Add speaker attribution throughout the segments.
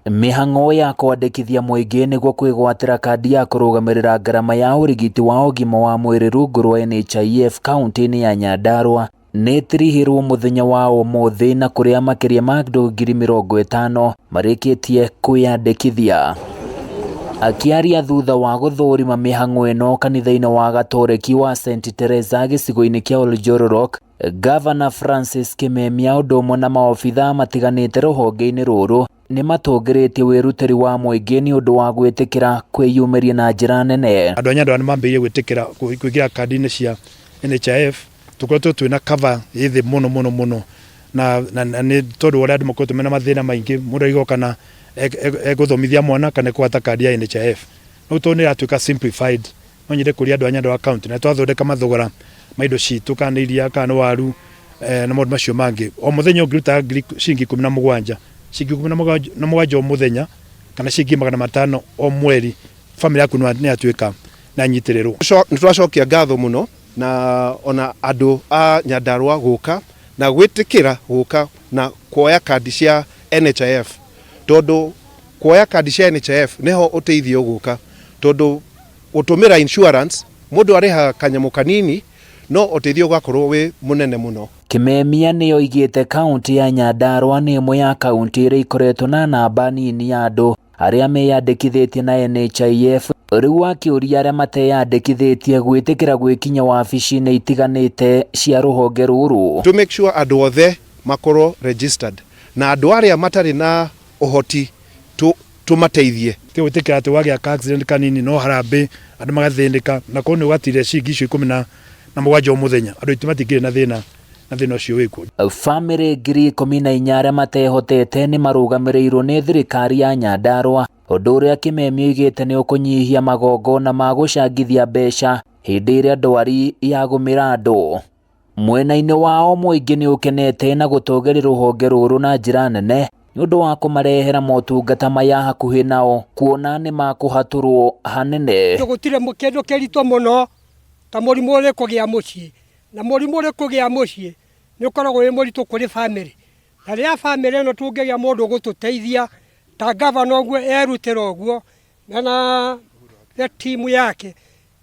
Speaker 1: Mĩhang'o ya kwandĩkithia mũingĩ nĩguo kwĩgwatĩra kandi ya kũrũgamĩrĩra ngarama ya ũrigiti wa ũgima wa mwĩrĩ rungu rwa NHIF kauntĩ-inĩ ya Nyandarua nĩ ĩtirihirwo mũthenya wa ũmũthĩ na kũrĩa makĩria ma andũ 50,000 marĩkĩtie kwĩyandĩkithia. Akĩaria thutha wa gũthũrima mĩhang'o ĩno kanitha-inĩ wa Gatoreki wa St Teresa gĩcigo-inĩ kĩa Oljororok, Gavana Francis Kimemia ũndũ ũmwe na maobithaa matiganĩte rũhonge-inĩ rũrũ nĩ matũngĩrĩtie wĩrutĩri wa mũingĩ nĩ ũndũ wa gwĩtĩkĩra kwĩyumĩria na njĩra nene.
Speaker 2: Andũ a Nyandarua nĩ mambĩrĩirie gwĩtĩkĩra kũingĩra kandi-inĩ cia NHIF. Tũkoretwo twĩna cover ĩ thĩ mũno mũno mũno na nĩ tondũ wa ũrĩa andũ makoretwo mena mathĩna maingĩ, mũndũ arigagwo kana egũthomithia mwana kana ekũgwata kandi ya NHIF. Rĩu tondũ nĩ ĩratuĩka simplified, no nyende kũria andũ a Nyandarua County na twathondeka mathogora ma indo citũ kana nĩ iria kana nĩ waru na maũndũ macio mangĩ. O mũthenya ũngĩruta ngiri ciringi 17, ciringi 17 o mũthenya kana ciringi 500 o mweri, bamĩrĩ yaku nĩ yatuĩka nĩ yanyitĩrĩrwo.
Speaker 3: Nĩ tũracokia ngatho mũno na ona andũ a Nyandarua gũka na gwĩtĩkĩra gũka na kuoya kandi cia NHIF, tondũ kuoya kandi cia NHIF nĩho ũteithio ũgũka, tondũ gũtũmĩra insurance mũndũ arĩhaga kanyamũ kanini no ũteithio ũgakorwo wĩ mũnene mũno.
Speaker 1: Kimemia nĩ oigĩte kaunti ya Nyandarua nĩ ĩmwe ya kaunti iria ikoretwo na namba nini ya andũ arĩa meyandĩkithĩtie na NHIF, rĩu akĩũria arĩa mateyandĩkithĩtie gwĩtĩkĩra gwĩkinya wabici-inĩ itiganĩte cia rũhonge rũrũ.
Speaker 3: To make sure andũ othe makorwo registered na andũ arĩa matarĩ na ũhoti tũmateithie.
Speaker 2: Ti gwĩtĩkĩra atĩ wagĩa ka accident kanini no harambĩ andũ magathĩnĩka, na korwo nĩ ũgatirĩa ciringi icio 17 o mũthenya, andũ aitũ matingĩrĩ na thĩna na thĩna ũcio wĩkuo.
Speaker 1: Bamĩrĩ 14,000 arĩa matehotete nĩ marũgamĩrĩirwo nĩ thirikari ya Nyandarua, ũndũ ũrĩa Kimemia oigĩte nĩ ũkũnyihia magongona ma gũcangithia mbeca hĩndĩ ĩrĩa ndwari yagũmĩra andũ. Mwena-inĩ wao mũingĩ nĩ ũkenete na gũtũgĩria rũhonge rũrũ na njĩra nene nĩ ũndũ wa kũmarehera motungata maya hakuhĩ nao, kuona nĩ makũhatũrwo hanene.
Speaker 4: Gũtirĩ kĩndũ kĩritũ mũno ta mũrimũ ũrĩ kũgĩa mũciĩ, na mũrimũ ũrĩ kũgĩa mũciĩ nĩ ũkoragwo wĩ mũritũ kũrĩ bamĩrĩ, na rĩrĩa bamĩrĩ ĩno tũngĩgĩa mũndũ ũgũtũteithia ta gavana ũguo erutĩra ũguo na timu yake,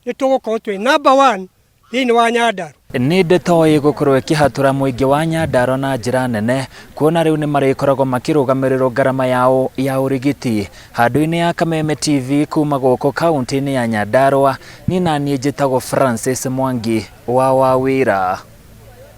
Speaker 4: nĩ tũgũkorwo twĩ number one thĩinĩ wa Nyandarua.
Speaker 1: Nĩ ndeto ĩgũkorwo ĩkĩhatũra mũingĩ wa Nyandarua na njĩra nene, kuona rĩu nĩ marĩkoragwo makĩrũgamĩrĩrwo ngarama yao ya ũrigiti. Handũ-inĩ ya Kameme TV kuma gũkũ kaunti-inĩ ya Nyandarua, niĩ naniĩ njĩtagwo Francis Mwangi wa Wawĩra.